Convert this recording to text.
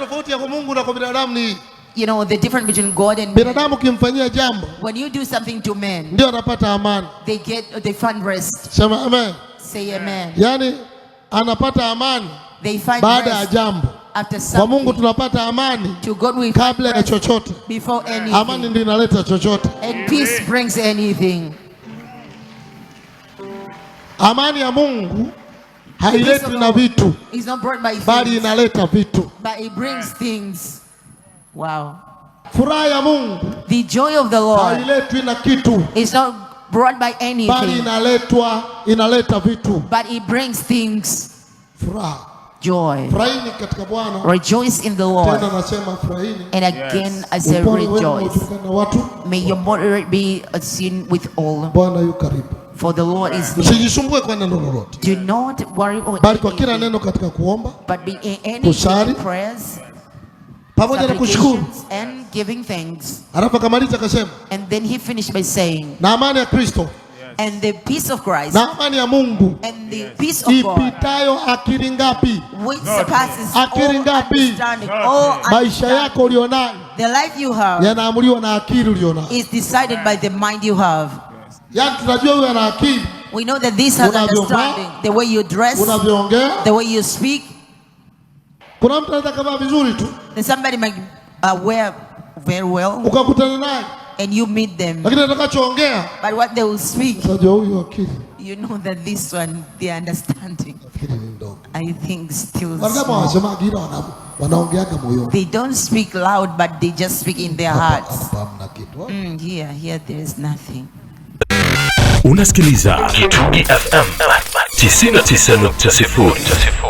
Tofauti ya kwa Mungu na kwa binadamu ni hii. You know the difference between God and man. Binadamu ukimfanyia jambo When you do something to men, ndio anapata amani. they find rest. Sema amen. Say amen. Yaani anapata amani They find baada ya rest jambo. After Kwa Mungu something. tunapata amani To God we find kabla ya rest chochote. before Amani anything. ndio inaleta chochote. And peace brings anything. Amani ya Mungu Peace of hailetwi na God vitu, is not brought by bali things, inaleta vitu. But it brings things. Wow. Furaha ya Mungu The joy of the Lord hailetwi na kitu, is not brought by bali anything, inaletwa inaleta vitu. But it brings things. Furaha. Joy. Furahini katika Bwana. Rejoice in the Lord. Tena nasema furahini. And again I say Upole wenu rejoice. ujulikane na watu. May your moderate be seen with all. Bwana yu karibu. For the Lord is near. Usijisumbue kwa neno lolote, Do not worry on bali kwa kila anything, neno katika kuomba, but be in anything kusali, in prayers, pamoja na kushukuru. Supplications, and giving thanks. Alafu akamaliza akasema, And then he finished by saying, na amani ya Kristo and the peace of Christ na amani ya Mungu and the peace of God, ipitayo akili ngapi? Which surpasses all Akili ngapi? Understanding, all Maisha understanding. Yako ulionayo The life you have yanaamuliwa na akili ulionayo. Is decided by the mind you have. Yaani tunajua huyu ana akili, We know that this has Unavyovaa, understanding. The way you dress, unavyoongea. The way you speak. Kuna mtu anaweza kavaa vizuri tu, Then somebody might wear very well, ukakutana naye, and you meet them. Lakini atakachoongea But what they will speak, unajua huyu akili you know that this one, the understanding, nafikiri ni ndogo. I think, still Wanadamu small. hawasemagi ila wanaongeaga moyoni. They don't speak loud, but they just speak in their Hapa hearts. hapa hamna kitu. Here there is nothing. Unasikiliza Kitugi FM 99.0.